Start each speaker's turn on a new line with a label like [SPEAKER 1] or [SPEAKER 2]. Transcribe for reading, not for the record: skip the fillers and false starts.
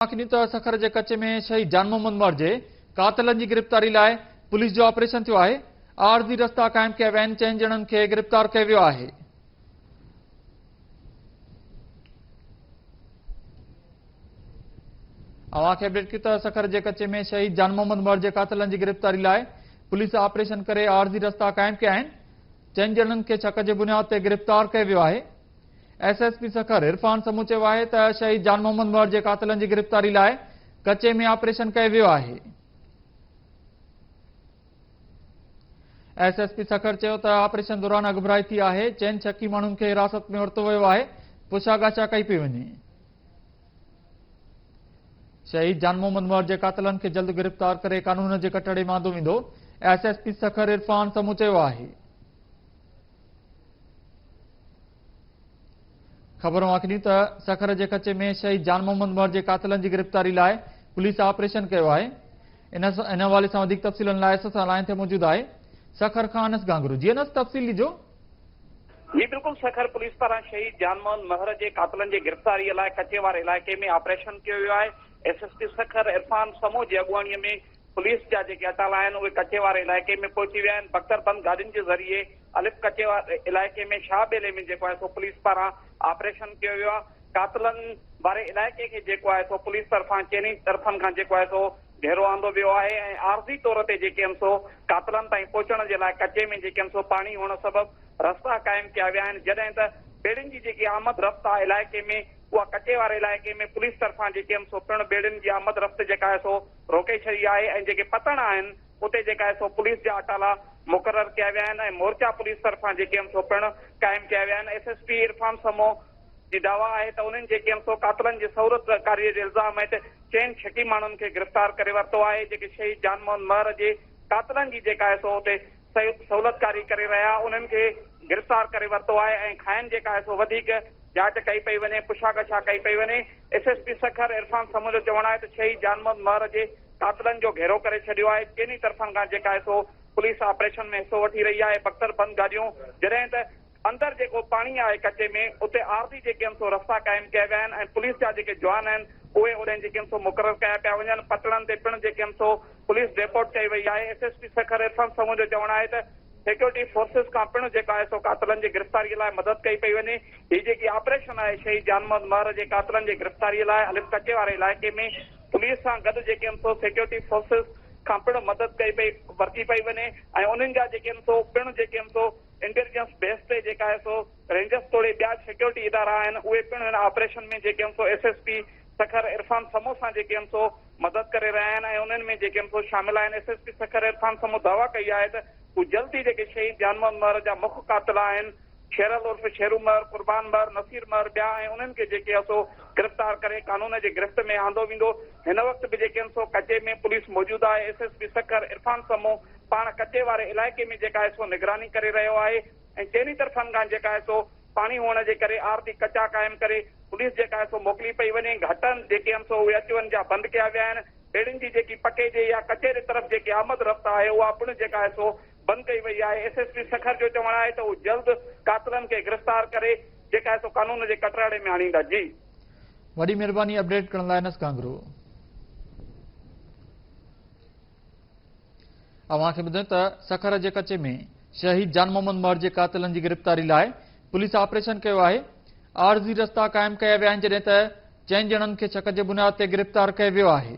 [SPEAKER 1] ڏني ته سکر جي ڪچي ۾ شهيد جان محمد مهر جي قاتلن جي گرفتاري لاء پوليس جو آپريشن ٿيو آهي، عارضي رستا قائم ڪيا ويا آهن، چئن ڄڻن کي گرفتار ڪيو ويو آهي. اوهان کي اپڊيٽ ڪيون ته سکر جي ڪچي ۾ شهيد جان محمد مهر جي قاتلن جي گرفتاري لاء پوليس آپريشن ڪري عارضي رستا قائم ڪيا آهن، چئن ڄڻن کي شڪ جي بنياد تي گرفتار ڪيو ويو آهي. S S P Sukkur Irfan Samoon چيو آهي ته شهيد جان محمد مهر جي قاتلن جي گرفتاري لاء ڪچي ۾ آپريشن ڪيو ويو آهي. ايس ايس پي سکر چيو ته آپريشن دوران اڳڀرائي ٿي آهي، چئن شڪي ماڻهن کي حراست ۾ ورتو ويو آهي، پڇا ڳاڇا ڪئي پئي وڃي. شهيد جان محمد مهر جي قاتلن کي جلد گرفتار ڪري قانون جي ڪٽهڙي ۾ آندو ويندو، S S P Sukkur Irfan Samoon چيو آهي. خبر اوهان کي ڏيون ته سکر جي ڪچي ۾ شهيد جان محمد مهر جي قاتلن جي گرفتاري لاء پوليس آپريشن ڪيو آهي ان حوالي سان وڌيڪ تفصيلن لاء اسان سان لائين تي موجود آهي سکر کان انس گهانگهرو جي انس تفصيل ڏجو.
[SPEAKER 2] جي بلڪل سکر پوليس پاران شهيد جان محمد مهر جي قاتلن جي گرفتاري لاء ڪچي واري علائقي ۾ آپريشن ڪيو ويو آهي S S P Sukkur Irfan Samoon جي اڳواڻي ۾ پوليس جا جيڪي اٽالا آهن اهي ڪچي واري علائقي ۾ پهچي ويا آهن، بڪتر بند گاڏين جي ذريعي الف ڪچي واري علائقي ۾ شاهه ٻيلي ۾ جيڪو آهي سو پوليس پاران آپريشن ڪيو ويو آهي، قاتلن واري علائقي کي جيڪو آهي سو پوليس طرفان چئني طرفن کان جيڪو آهي سو گهيرو آندو ويو آهي ۽ عارضي طور تي جيڪي آهن سو قاتلن تائين پهچڻ جي لاء ڪچي ۾ جيڪي آهن سو پاڻي هئڻ سبب رستا قائم ڪيا ويا آهن، جڏهن ته ٻيڙين جي جيڪي آمد رفت آهي علائقي ۾ اها ڪچي واري علائقي ۾ پوليس طرفان جيڪي آهن سو پڻ ٻيڙين جي آمد رفت جيڪا آهي سو روڪي ڇڏي آهي ۽ جيڪي پتڻ آهن اتي جيڪا آهي سو پوليس جا اٽالا مقرر ڪيا ويا آهن ۽ مورچا پوليس طرفان جيڪي آهن سو پڻ قائم ڪيا ويا آهن. S S P Irfan Samoon جي دعويٰ آهي ته انهن جيڪي آهن سو قاتلن جي سهولت ڪاري جي الزام هيٺ چئن شڪي ماڻهن کي گرفتار ڪري ورتو آهي جيڪي شهيد جان محمد مهر جي قاتلن جي جيڪا آهي سو اتي سهولتڪاري ڪري رهيا انهن کي گرفتار ڪري ورتو آهي ۽ کانئن جيڪا آهي سو وڌيڪ جاچ ڪئي پئي وڃي پڇا ڳڇا ڪئي پئي وڃي. S S P Sukkur Irfan Samoon جو چوڻ آهي ته شهيد جان محمد مهر جي قاتلن جو گهيرو ڪري ڇڏيو آهي چئني طرفن کان جيڪا آهي سو پوليس آپريشن ۾ حصو وٺي رهي آهي بڪتر بند گاڏيون جڏهن ته اندر جيڪو پاڻي آهي ڪچي ۾ اتي عارضي جيڪي آهن سو رستا قائم ڪيا ويا آهن ۽ پوليس جا جيڪي جوان آهن اهي اوڏانهن جيڪي آهن سو مقرر ڪيا پيا وڃن پٽڙن تي پڻ جيڪي آهن سو پوليس ڊيپوٽ ڪئي وئي آهي S S P Sukkur Irfan Samoon جو چوڻ آهي ته سيڪيورٽي فورسز کان پڻ جيڪو آهي سو قاتلن جي گرفتاري لاء مدد ڪئي پئي وڃي هي جيڪي آپريشن آهي شهيد جان محمد مهر جي قاتلن جي گرفتاري لاء الف ڪچي واري علائقي ۾ پوليس سان گڏ جيڪي آهن سو سيڪيورٽي فورسز کان پڻ مدد ڪئي پئي ورتي پئي وڃي ۽ انهن جا جيڪي آهن سو پڻ جيڪي آهن سو انٽيليجنس بيس تي جيڪا آهي سو رينجرز توڙي ٻيا سيڪيورٽي ادارا آهن اهي پڻ هن آپريشن ۾ جيڪي آهن سو S S P Sukkur Irfan Samoon سان جيڪي آهن سو مدد ڪري رهيا آهن ۽ انهن ۾ جيڪي آهن سو شامل آهن S S P Sukkur Irfan Samoon دعويٰ ڪئي آهي ته هو جلد ئي جيڪي شهيد جان محمد مهر جا مک قاتل آهن شيرل عرف شيرو مهر، قربان مهر، نصير مهر ٻيا ۽ انهن کي جيڪي آهي سو گرفتار ڪري قانون جي گرفت ۾ آندو ويندو هن وقت به جيڪي آهن سو ڪچي ۾ پوليس موجود آهي S S P Sukkur Irfan Samoon پاڻ ڪچي واري علائقي ۾ جيڪا آهي سو نگراني ڪري رهيو آهي ۽ چئني طرفن کان جيڪا آهي سو پاڻي هئڻ جي ڪري عارضي ڪچا قائم ڪري پوليس جيڪا آهي سو موڪلي پئي وڃي گهٽن جيڪي آهن سو اهي اچ وڃ جا بند ڪيا ويا آهن ٻيڙين جي جيڪي پڪي جي يا ڪچي جي طرف جيڪي آمد رفت آهي اها پڻ جيڪا آهي سو بند ڪئي وئي آهي ايس ايس پي سکر جو چوڻ آهي ته هو جلد قاتلن کي گرفتار ڪري جيڪا آهي سو قانون جي ڪٽهڙي ۾ آڻيندا جي.
[SPEAKER 1] وڏي مهرباني اپڊيٽ ڪرڻ لاء انس گهانگهرو. اوهان کي ٻڌايون ته سکر جي ڪچي ۾ شهيد جان محمد مهر جي قاتلن جي گرفتاري لاء پوليس آپريشن ڪيو آهي، عارضي رستا قائم ڪيا ويا آهن جڏهن ته چئن ڄڻن کي شڪ جي بنياد تي گرفتار ڪيو ويو آهي.